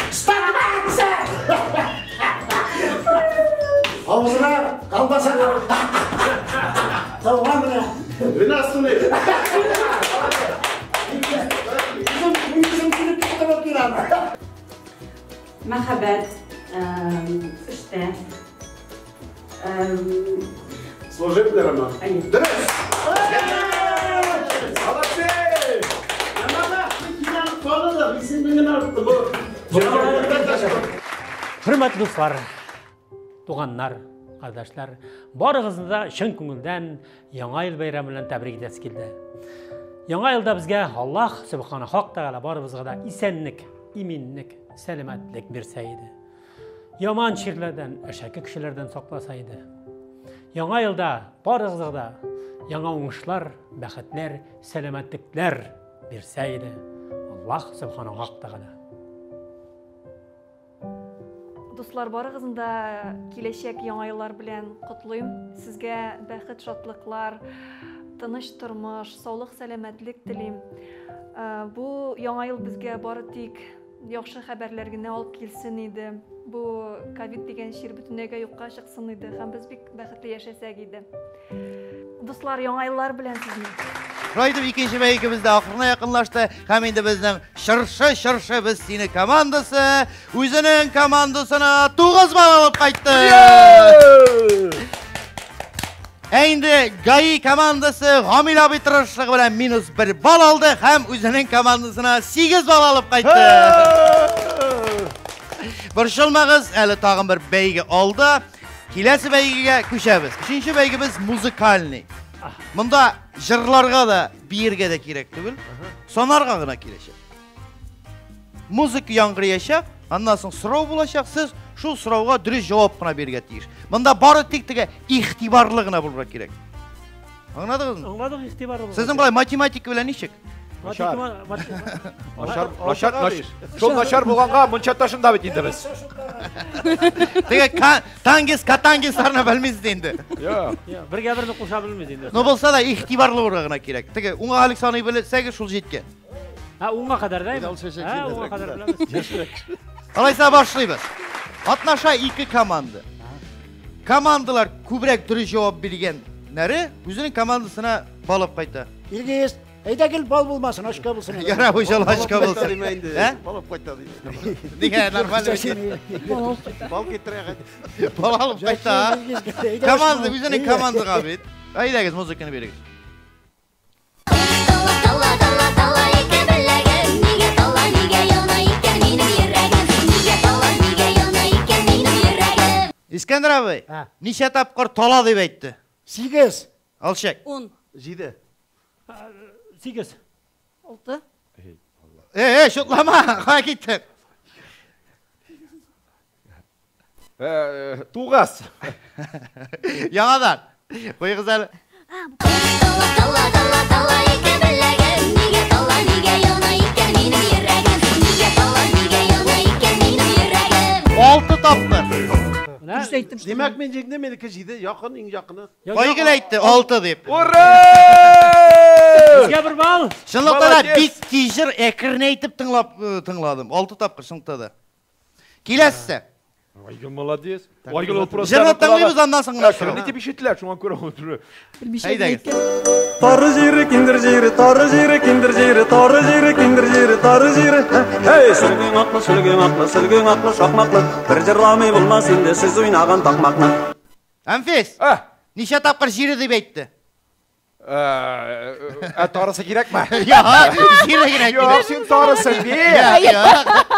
[SPEAKER 2] 120. Авызына колбаса. Тауга менә.
[SPEAKER 7] 12 лет.
[SPEAKER 2] Үзем килеп тотып киләм.
[SPEAKER 5] Мәхәббәт, эштә.
[SPEAKER 7] Служебный роман.
[SPEAKER 1] Дөрес.
[SPEAKER 6] Молодцы!
[SPEAKER 4] Хөрмәтле дуслар, туганнар, кардәшләр, барыгызны да чын күңелдән Яңа ел бәйрәме белән тәбрик итәсе килде. Яңа елда безгә Аллаһ Субхана Хак Тәгалә барыбызга да исәнлек, иминлек, сәламәтлек бирсә иде. Яман чирләрдән, әшәке кешеләрдән сакласа иде. Яңа елда барыгызга да яңа уңышлар, бәхетләр, сәламәтлекләр бирсә иде. Аллаһ Субхана Хак Тәгалә.
[SPEAKER 3] Дуслар, барыгызны да киләчәк яңа еллар белән котлыйм. Сезгә бәхет, шатлыклар, тыныч тормыш, саулык, сәламәтлек телим. Бу яңа ел безгә бары тик яхшы хәбәрләр генә алып килсен иде. Бу ковид дигән чир бөтенләйгә юкка чыксын иде һәм без бик бәхетле яшәсәк иде. Дуслар, яңа еллар белән сезне.
[SPEAKER 1] Шулай итеп, икенче бәйгебез дә ахырына якынлашты. Һәм инде безнең Чыршы, чыршы без сине командасы үзенең командасына 9 балл алып кайтты. Ә инде ГАИ командасы Гамил абый тырышлыгы белән минус 1 балл алды һәм үзенең командасына 8 балл алып кайтты. Борчылмагыз, әле тагын бер бәйге алды. Киләсе бәйгегә күчәбез. Өченче бәйгебез музыкальный. Монда җырларга да, биергә дә кирәк түгел. Санарга гына киләчәк. Музыка яңгыраячак, аннан соң сорау булачак, сез шул сорауга дөрес җавап кына бирергә тиеш. Монда бары тик теге игътибарлы гына булырга кирәк. Аңладыгызмы?
[SPEAKER 4] Аңладык, игътибарлы булырга.
[SPEAKER 1] Сезнең болай математика белән ничек?
[SPEAKER 6] Начар. Начар, начар, шул начар булганга мунча ташында бит инде без.
[SPEAKER 1] Теге тангис, катангисларны белмисез инде.
[SPEAKER 6] Юк.
[SPEAKER 4] Юк, бергә берне куша белмибез инде.
[SPEAKER 1] Но булса да игътибарлы булырга гына кирәк. Теге уңга Алекс аны белсәгез шул җиткән.
[SPEAKER 4] Һа, уңга кадәр дә? Һа, уңга кадәр беләбез.
[SPEAKER 1] Алайса башлыйбыз. Катнаша ике команда. Командалар күбрәк дөрес җавап биргәннәре үзенең командасына балып кайта.
[SPEAKER 2] Илгиз, әйдә кил, бал булмасын, очка булсын.
[SPEAKER 1] Яра, бу җал очка булсын.
[SPEAKER 7] Ә? Балып кайта ди.
[SPEAKER 1] Нигә нормаль?
[SPEAKER 7] Бал китерә.
[SPEAKER 1] Бал алып кайта. Команда үзенең командага бит. Әйдәгез, музыканы бирегез.
[SPEAKER 10] Тала, тала, тала, тала, ике беләгем, нигә тала, нигә яна икән минем йөрәгем.
[SPEAKER 1] Искәндәр абый, ничә тапкыр тала дип әйтте?
[SPEAKER 2] 8.
[SPEAKER 1] Алчак.
[SPEAKER 8] 10.
[SPEAKER 7] 7.
[SPEAKER 4] 8.
[SPEAKER 3] 6.
[SPEAKER 1] Эй, шутлама, кая киттең?
[SPEAKER 6] 9.
[SPEAKER 1] Яңадан. Куегыз әле.
[SPEAKER 10] Тала, тала, тала, тала ике беләгем. Нигә тала, нигә яна икән минем йөрәгем? Нигә тала, нигә яна икән минем йөрәгем?
[SPEAKER 1] 6 тапкыр.
[SPEAKER 3] Дөрес әйттем.
[SPEAKER 7] Димәк, мин җиңдем, минеке 7, якын, иң якыны.
[SPEAKER 1] Айгөл әйтте 6 дип.
[SPEAKER 6] Ура!
[SPEAKER 4] Безгә бер балл.
[SPEAKER 1] Чынлыкта да бик тиз җыр әкрен әйтеп тыңладым. 6 тапкыр чынлыкта да. Киләсе.
[SPEAKER 6] Айгөл молодец. Айгөл ул просто
[SPEAKER 1] Җырны тыңлыйбыз, аннан соң гына
[SPEAKER 6] Әкрен итеп ишетелә, шуңа күрә ул туры.
[SPEAKER 1] Әйдәгез.
[SPEAKER 11] Тары җире, киндер җире, тары җире, киндер җире, тары җире, киндер җире, тары җире. Һей, сөлгең аклы, сөлгең аклы, сөлгең аклы, шакмаклы. Бер җырламый булмас инде сез уйнаган такмакны.
[SPEAKER 1] Әнфис, ничә тапкыр җире дип әйтте?
[SPEAKER 6] Ә тарысы кирәкме?
[SPEAKER 1] Юк, җире кирәк.
[SPEAKER 6] Юк, син тарысы бир.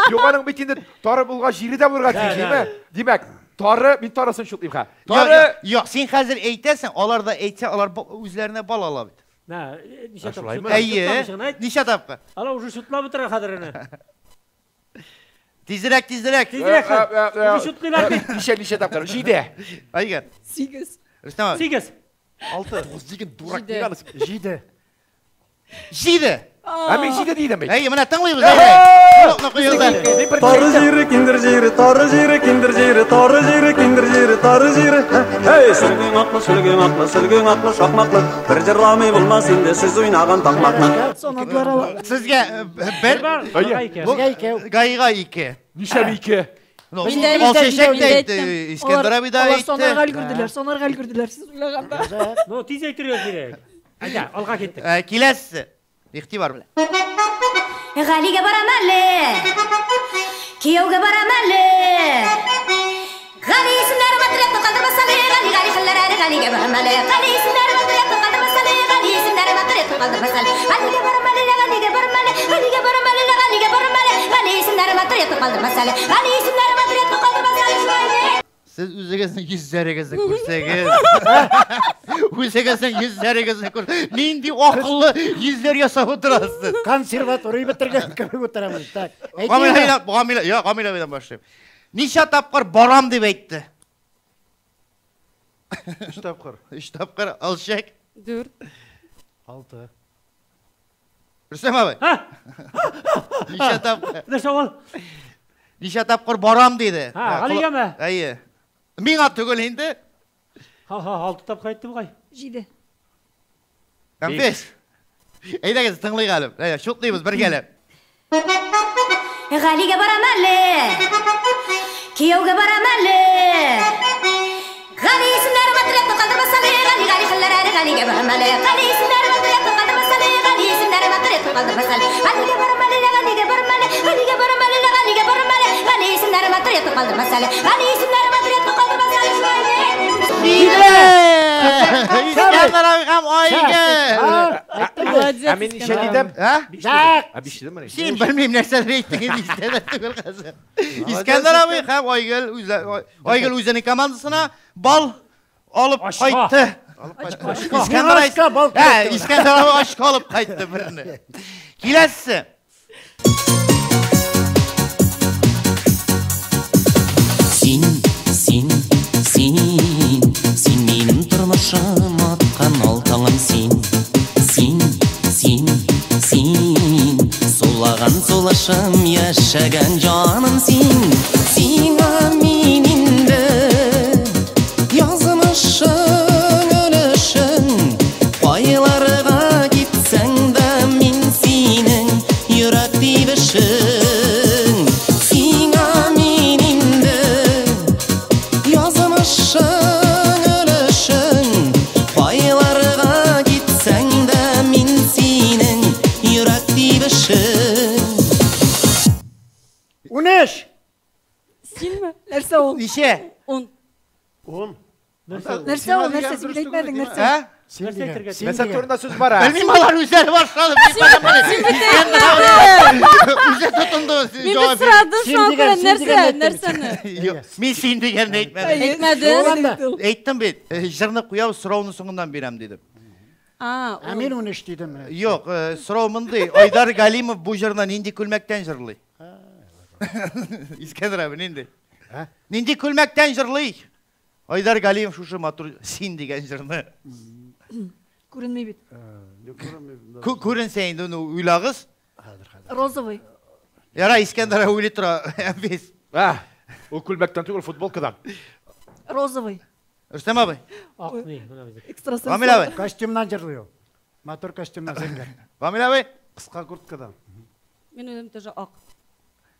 [SPEAKER 6] Юк, аның бит инде тары булгач җире дә булырга тиеш, димме? Димәк, тары, мин тарысын шутлыйм ха. Тары,
[SPEAKER 1] юк, син хәзер әйтәсең, алар да әйтсә, алар үзләренә бал ала бит.
[SPEAKER 4] Нә, ничә тапкыр?
[SPEAKER 1] Әйе, ничә тапкыр?
[SPEAKER 4] Алар уже шутлап утыра хәзер әнә.
[SPEAKER 1] Тизрәк, тизрәк.
[SPEAKER 4] Тизрәк. Уже шутлыйлар бит.
[SPEAKER 6] Ничә тапкыр? 7.
[SPEAKER 1] Айгөл.
[SPEAKER 9] 8.
[SPEAKER 1] Рөстәм абый.
[SPEAKER 4] 8.
[SPEAKER 7] 6.
[SPEAKER 6] 9 дигән дурак
[SPEAKER 9] Җиде.
[SPEAKER 6] дигән.
[SPEAKER 2] 7.
[SPEAKER 1] 7.
[SPEAKER 6] Ә мин 7 дидем бит.
[SPEAKER 1] Әйе, менә тыңлыйбыз.
[SPEAKER 11] Тары җире, киндер җире, тары җире, киндер җире, тары җире, киндер җире, тары җире. Һей, сөлгең аклы, сөлгең аклы, сөлгең аклы, шакмаклы. Бер җырламый булмас инде сез уйнаган такмакны.
[SPEAKER 3] Санадылар алар.
[SPEAKER 1] Сезгә бер,
[SPEAKER 2] Безгә икәү.
[SPEAKER 1] Гайга 2.
[SPEAKER 6] Ничә 2?
[SPEAKER 1] Алчәчәк тә әйтте, Искәндәр абый да
[SPEAKER 3] Алар санарга
[SPEAKER 1] әйтте.
[SPEAKER 3] өлгерделәр, санарга өлгерделәр сез уйлаганда.
[SPEAKER 4] Ну, тиз әйтергә кирәк. Әйдә, алга киттек.
[SPEAKER 1] Киләсе. Игътибар белән.
[SPEAKER 10] Галигә барам әле, кияүгә барам әле. Гали исемнәре матур калдырмас әле, Гали Гали хәлләр әле, Галигә барам әле. Гали исемнәре матур калдырмас әле, Гали исемнәре матур калдырмас әле. Галигә барам әле, Галигә барам әле, Галигә барам әле, Галигә барам әле. Гали исемнәре матур калдырмас әле, Гали исемнәре матур калдырмас әле. Шулай.
[SPEAKER 1] Сез үзегезнең йөзләрегезне күрсәгез. Үзегезнең йөзләрегезне күр. Нинди акыллы йөзләр ясап утырасыз.
[SPEAKER 2] Консерватория бетергән кебек утырамыз. Так.
[SPEAKER 1] Гамил, Гамил, я Гамил абыйдан башлыйм. Ничә тапкыр барам дип әйтте?
[SPEAKER 7] 3 тапкыр.
[SPEAKER 1] 3 тапкыр. Алчак.
[SPEAKER 8] 4.
[SPEAKER 2] 6.
[SPEAKER 1] Рөстәм абый. Ничә тапкыр?
[SPEAKER 4] Нәрсә ул?
[SPEAKER 1] Ничә тапкыр барам диде.
[SPEAKER 4] Ха, Галигәме?
[SPEAKER 1] Әйе. Миңа түгел инде.
[SPEAKER 4] Ха-ха, 6 тапкыр әйтте бугай.
[SPEAKER 3] 7.
[SPEAKER 1] Әнфис. Әйдәгез, тыңлыйк әле. Әйдә, шутлыйбыз бергәләп.
[SPEAKER 10] Галигә барам әле, кияүгә барам әле. Гали исемнәре матур калдырмас әле, Гали Гали хәлләр әле, Галигә барам әле. Гали исемнәре матур калдырмас әле, Гали исемнәре матур калдырмас әле. Галигә барам әле, Галигә барам әле, Галигә барам әле, Галигә барам әле. Гали исемнәре матур калдырмас әле, Гали исемнәре матур калдырмас әле. Шулай.
[SPEAKER 1] Искәндәр абый һәм Айгөл.
[SPEAKER 6] Ә мин ничә дидем?
[SPEAKER 1] Ә?
[SPEAKER 6] Ә 5 дидем.
[SPEAKER 1] Син белмим нәрсәләр әйттең инде, истә дә түгел хәзер. Искәндәр абый һәм Айгөл Айгөл үзенең командасына бал алып кайтты. Искәндәр абый, Искәндәр абый ашка алып кайтты берне. Киләсе.
[SPEAKER 12] Син, син, син, син минем тормышым аткан алтыным син. Син, син, син, сулаган сулышым, яшәгән җаным син. Сиңа мин инде язмышың өлешең, кайларга китсәң дә мин синең йөрәк тибешең. Сиңа мин инде язмышың өлешең, кайларга китсәң дә мин синең йөрәк тибешең.
[SPEAKER 2] 13.
[SPEAKER 8] Синме?
[SPEAKER 3] Нәрсә ул?
[SPEAKER 1] Ничә?
[SPEAKER 8] 10.
[SPEAKER 7] 10.
[SPEAKER 3] Нәрсә ул? Нәрсә? Син әйтмәдең нәрсә?
[SPEAKER 4] Нәрсә әйтергә?
[SPEAKER 6] Нәрсә турында сүз бара?
[SPEAKER 1] Белмим, алар үзләре башлады. Үзе тотынды.
[SPEAKER 8] Мин бит сорадым шуңа күрә нәрсә, нәрсәне?
[SPEAKER 1] Юк, мин син дигәнне әйтмәдем.
[SPEAKER 8] Әйтмәдең.
[SPEAKER 1] Әйттем бит. Җырны куябыз, сорауны соңыннан бирәм дидем.
[SPEAKER 8] А,
[SPEAKER 2] Ә мин 13 дидем.
[SPEAKER 1] Юк, сорау мондый. Айдар Галимов бу җырны нинди күлмәктән җырлый? Искәндәр абый, нинди? Нинди күлмәктән җырлый? Айдар Галимов шушы матур син дигән җырны.
[SPEAKER 3] Күренми бит.
[SPEAKER 1] Күренсә инде, ну, уйлагыз.
[SPEAKER 3] Розовый.
[SPEAKER 1] Яра, Искәндәр абый уйлый тора. Без.
[SPEAKER 6] Ул күлмәктән түгел, футболкадан.
[SPEAKER 3] Розовый.
[SPEAKER 1] Рөстәм абый.
[SPEAKER 4] Ак ни, менә безнеке.
[SPEAKER 3] Экстрасенс.
[SPEAKER 1] Гамил абый.
[SPEAKER 2] Костюмнан җырлый ул. Матур костюмнан зәңгәр.
[SPEAKER 1] Гамил абый.
[SPEAKER 7] Кыска курткадан.
[SPEAKER 8] Мин үзем тоже ак.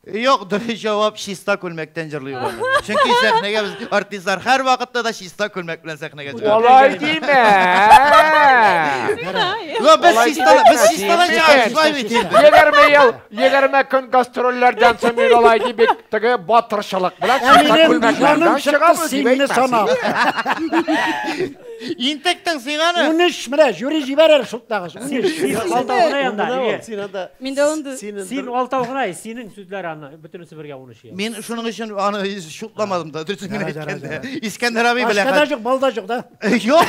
[SPEAKER 1] Юк, дөрес җавап чиста күлмәктән җырлый ул. Чөнки сәхнәгә без артистлар һәр вакытта да чиста күлмәк белән сәхнәгә чыга.
[SPEAKER 6] Алай димә.
[SPEAKER 1] Юк, без чиста, без чистадан чыгабыз, шулай бит инде.
[SPEAKER 6] 20 ел, 20 көн гастрольләрдән соң мин алай дип бит теге батырчылык белән чиста күлмәкләрдән чыгабыз дип
[SPEAKER 2] синне санап.
[SPEAKER 1] Интектең син аны.
[SPEAKER 2] 13 менә жюри җибәрер шутлагыз. 13.
[SPEAKER 4] Син алтау гына янда.
[SPEAKER 7] Син анда.
[SPEAKER 8] Миндә унды.
[SPEAKER 4] Син алтау гына, синең сүзләр аны бөтенесе бергә 13 ел.
[SPEAKER 1] Мин шуның өчен аны шутламадым да, дөресен генә әйткәндә. Искәндәр абый белән.
[SPEAKER 2] Башка да юк, бал да юк да.
[SPEAKER 1] Юк,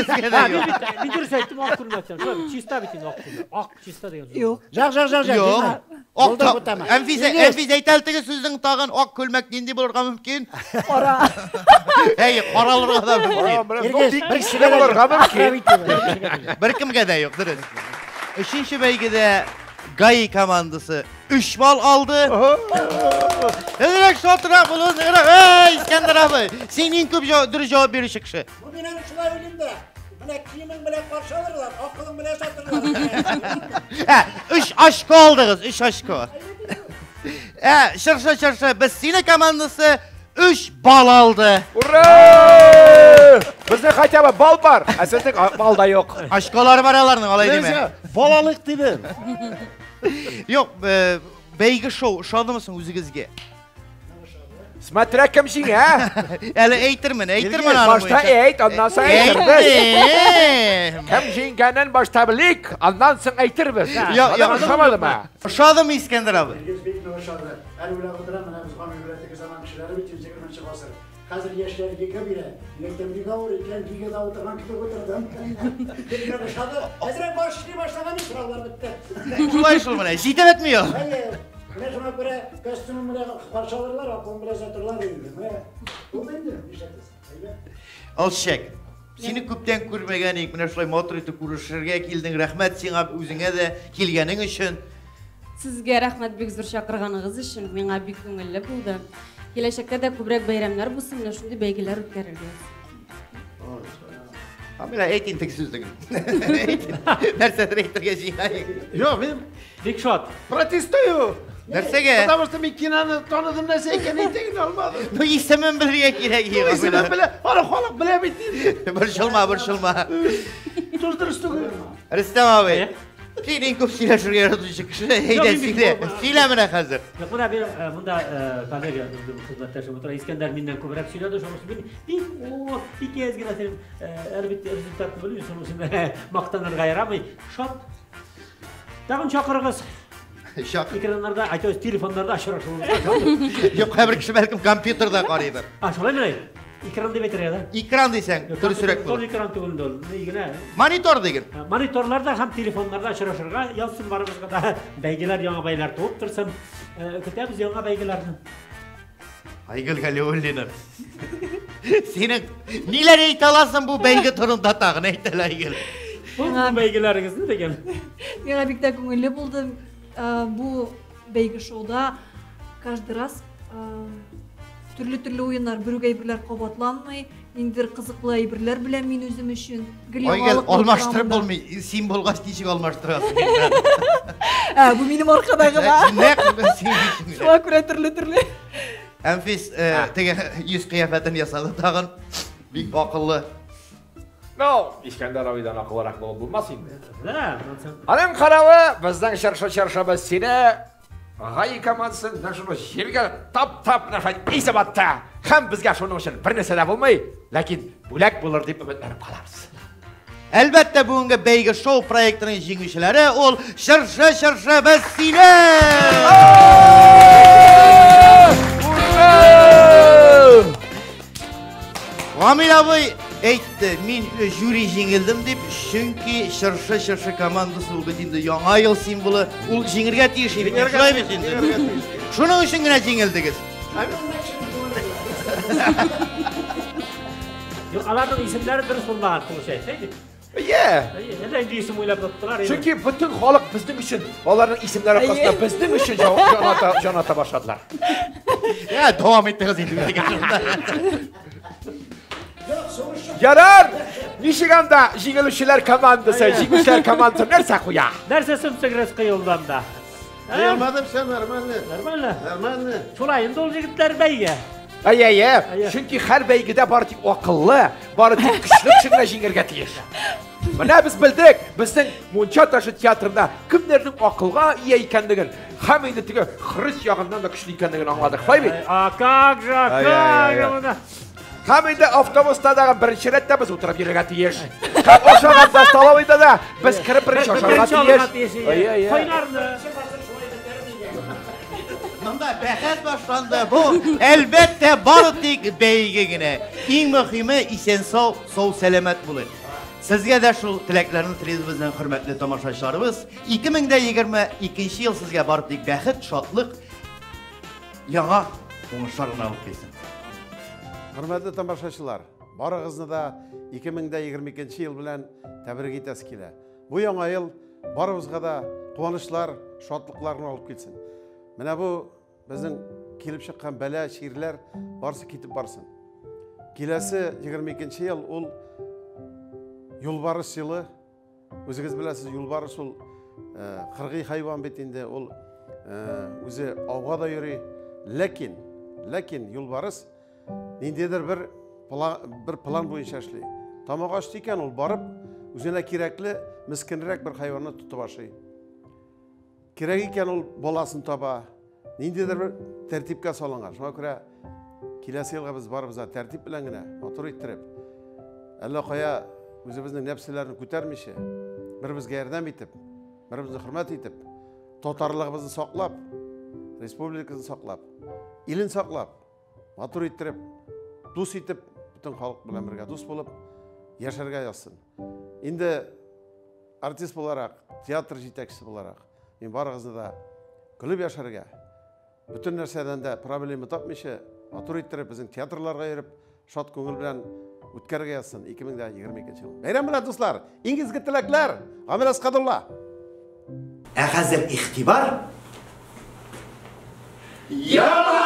[SPEAKER 1] Искәндәр юк.
[SPEAKER 4] Мин дөрес әйттем, ак күлмәктән. Шулай бит, чиста бит инде ак күлмәк. Ак чиста дигән сүз.
[SPEAKER 3] Юк.
[SPEAKER 2] Жак, жак, жак, жак.
[SPEAKER 1] Юк. Ак
[SPEAKER 2] Булдырып үтәме?
[SPEAKER 1] Әнфисә, Әнфисә әйтә әле теге сүзнең тагын ак күлмәк нинди булырга мөмкин?
[SPEAKER 3] Кара.
[SPEAKER 1] Әй, каралырга да мөмкин.
[SPEAKER 2] Иргиз, бер кешегә дә
[SPEAKER 6] булырга мөмкин.
[SPEAKER 1] Беркемгә дә юк, дөрес. Өченче бәйгедә ГАИ командасы 3 балл алды. Әзрәк шатырак булын, әй, Искәндәр абый, син иң күп дөрес җавап бирүче кеше.
[SPEAKER 2] Бу мин аны шулай уйлыйм да. Менә киемең белән каршы алырлар, акылың белән сатырлар.
[SPEAKER 1] Ә, 3 очко алдыгыз, 3 очко. Ә, чыршы, чыршы, без сине командасы 3 балл алды.
[SPEAKER 6] Ура! Безнең хотя бы балл бар, ә сезнең балл да юк.
[SPEAKER 1] Очколар бар аларның, алай димә.
[SPEAKER 7] Балалык дидем.
[SPEAKER 1] Юк, бәйге шоу ошадымы соң үзегезгә?
[SPEAKER 6] Смотря кем җиңә.
[SPEAKER 1] Әле әйтермен, әйтермен аны.
[SPEAKER 6] Башта әйт, аннан соң әйтербез.
[SPEAKER 1] Әйттем.
[SPEAKER 6] Кем җиңгәнен башта белик, аннан соң әйтербез.
[SPEAKER 1] Юк, юк.
[SPEAKER 6] Ошамадымы?
[SPEAKER 1] Ошадымы, Искәндәр абый?
[SPEAKER 2] Иргиз бик нык ошады. Әле уйлап утырам, менә без Гамил белән теге заман кешеләре бит 20 гасыр. Хәзер яшьләр гига бирә. Мин бик авыр икән, гигада утырган кебек утырдым. Бик нык ошады. Әзрәк баш эшли башлаган сораулар бетте.
[SPEAKER 1] Шулай шул менә, җитеп бетми ул.
[SPEAKER 2] Әйе. Менә шуңа күрә костюмым белән каршы алырлар, акылым белән сатырлар инде. Менә булды инде, нишләтәсең? Әйбәт.
[SPEAKER 1] Алчак, сине күптән күрмәгән идек, менә шулай матур итеп күрешергә килдең. Рәхмәт сиңа үзеңә дә килгәнең өчен.
[SPEAKER 8] Сезгә рәхмәт бик зур чакырганыгыз өчен. Миңа бик күңелле булды. Киләчәктә дә күбрәк бәйрәмнәр булсын, менә шундый бәйгеләр үткәрергә.
[SPEAKER 1] Камила, әйт инде теге сүзлеген. Әйт. Нәрсәдер әйтергә җыйнаек.
[SPEAKER 7] Юк, мин
[SPEAKER 4] бик шат.
[SPEAKER 7] Протестую.
[SPEAKER 1] Нәрсәгә?
[SPEAKER 7] Потому что мин киноны таныдым нәрсә икәнен әйтә генә алмадым.
[SPEAKER 1] Ну, исемен белергә кирәк.
[SPEAKER 7] Исемен белә, аны халык белә бит инде.
[SPEAKER 1] Борчылма, борчылма.
[SPEAKER 7] Сүз дөрес түгел.
[SPEAKER 1] Рөстәм абый, син иң күп сөйләшергә яратучы кеше. Әйдә, сөйлә. Сөйлә менә хәзер.
[SPEAKER 4] Юк, менә мин монда коллега хезмәттәшем утыра. Искәндәр миннән күбрәк сөйләде, шуның өчен мин бик о, бик әз генә синең әле бит результатны белмим, шуның өчен мактанырга ярамый. Шат. Тагын чакырыгыз.
[SPEAKER 1] Чак.
[SPEAKER 4] Экраннарда, әйтәбез, телефоннарда очрашуыбызга.
[SPEAKER 1] Юк, һәрбер кеше бәлкем компьютерда карыйдыр.
[SPEAKER 4] А, шулай мени? Экран дип әйтергә да?
[SPEAKER 1] Экран дисәң, дөресрәк
[SPEAKER 4] булыр. Экран түгел инде ул, ни генә.
[SPEAKER 1] Монитор диген.
[SPEAKER 4] Мониторларда һәм телефоннарда очрашырга язсын барыбызга да. Бәйгеләр, яңа бәйгеләр туып торсын. Көтәбез яңа бәйгеләрне.
[SPEAKER 1] Айгөл Галиуллина. Синең ниләр әйтә аласың бу бәйге турында тагын әйт әле, Айгөл.
[SPEAKER 4] Бу бәйгеләрегезне дигән.
[SPEAKER 3] Миңа бик тә күңелле булды. Бу бәйге шоуда каждый раз төрле-төрле уеннар, бер үк әйберләр кабатланмый, ниндидер кызыклы әйберләр белән мин үзем өчен. Гел
[SPEAKER 1] Айгөл,
[SPEAKER 3] яңалык булып
[SPEAKER 1] алмаштырып
[SPEAKER 3] тора монда.
[SPEAKER 1] булмый. Син булгач ничек алмаштырасың?
[SPEAKER 3] Ә, бу минем аркада гына.
[SPEAKER 1] Нәкъ син өчен.
[SPEAKER 3] Шуңа күрә төрле-төрле.
[SPEAKER 1] Әнфис, теге йөз кыяфәтен ясады тагын. Бик акыллы.
[SPEAKER 6] Ну, Искәндәр абыйдан акыллырак булып булмас инде.
[SPEAKER 4] Да,
[SPEAKER 6] Аның каравы, безнең чыршы чыршыбыз сине ГАИ командасын менә шуны җиргә тап-тап менә шулай изеп атты. Һәм безгә шуның өчен бер нәрсә дә булмый, ләкин бүләк булыр дип өметләнеп калабыз.
[SPEAKER 1] Әлбәттә, бүгенге бәйге шоу проектының җиңүчеләре ул Чыршы чыршы без сине! Гамил абый әйтте, мин жюри җиңелдем дип, чөнки Чыршы чыршы командасы ул бит инде яңа ел символы, ул җиңергә тиеш иде. Шулай бит инде. Шуның өчен генә җиңелдегез.
[SPEAKER 4] Юк, аларның исемнәре дөрес булмаган, получается, әйе бит?
[SPEAKER 6] Әйе.
[SPEAKER 4] Әйе, әллә инде исем уйлап тоттылар.
[SPEAKER 6] Чөнки бөтен халык безнең өчен, аларның исемнәре аркасында безнең өчен җан ата, җан ата башладылар.
[SPEAKER 1] Я, дәвам итегез инде үзегез шунда.
[SPEAKER 6] Ярар! Ничек анда җиңелүчеләр командасы, җиңүчеләр командасы нәрсә куя?
[SPEAKER 4] Нәрсә сөмсегрез кыелды анда?
[SPEAKER 7] Кыелмадым, все нормально.
[SPEAKER 4] Нормально?
[SPEAKER 7] Нормально.
[SPEAKER 4] Шулай инде ул егетләр бәйге.
[SPEAKER 6] Әйе, әйе. Чөнки һәр бәйгедә бары тик акыллы, бары тик көчле кеше генә җиңәргә тиеш. Менә без белдек, безнең Мунча ташы театрында кемнәрнең акылга ия икәнлеген һәм инде теге хрыс ягыннан да көчле икәнлеген аңладык. Шулай бит?
[SPEAKER 4] А как же, а как же монда.
[SPEAKER 6] Һәм инде автобуста да беренче рәттә без утырып йөрергә тиеш. Һәм ашаганда столовыйда да без кереп беренче ашарга тиеш. Әйе, әйе.
[SPEAKER 4] Кайнарны.
[SPEAKER 1] Монда бәхәс башланды. Бу, әлбәттә, бары тик бәйге генә. Иң мөһиме исән-сау, сау-сәламәт булыйк. Сезгә дә шул теләкләрне телибез безнең хөрмәтле тамашачыларыбыз. 2022 ел сезгә бары тик бәхет, шатлык, яңа уңышлар гына алып килсен.
[SPEAKER 7] Хөрмәтле тамашачылар, барыгызны да 2022 ел белән тәбрик итәсе килә. Бу яңа ел барыбызга да куанычлар, шатлыклар гына алып килсен. Менә бу безнең килеп чыккан бәла, чирләр барысы китеп барсын. Киләсе 22 ел ул юлбарыс елы. Үзегез беләсез, юлбарыс ул кыргый хайван бит инде, ул үзе ауга да йөри. Ләкин, ләкин юлбарыс ниндидер бер бер план буенча эшли. Тамак ачты икән, ул барып үзенә кирәкле мескенрәк бер хайванны тотып ашый. Кирәк икән, ул баласын таба. Ниндидер бер тәртипкә салынган. Шуңа күрә киләсе елга без барыбыз да тәртип белән генә, матур иттереп, әллә кая үзебезнең нәфселәрне күтәрмичә, бер-беребезгә ярдәм итеп, бер-беребезне хөрмәт итеп, татарлыгыбызны саклап, республикабызны саклап, илен саклап, матур иттереп, дус итеп, бөтен халык белән бергә дус булып яшәргә язсын. Инде артист буларак, театр җитәкчесе буларак, мин барыгызны да көлеп яшәргә, бөтен нәрсәдән дә проблема тапмыйча, матур иттереп безнең театрларга йөреп, шат күңел белән үткәрергә язсын 2022 ел. Бәйрәм белән, дуслар! Иң изге теләкләр! Гамил Асқадулла!
[SPEAKER 1] Ә хәзер игътибар! Яңа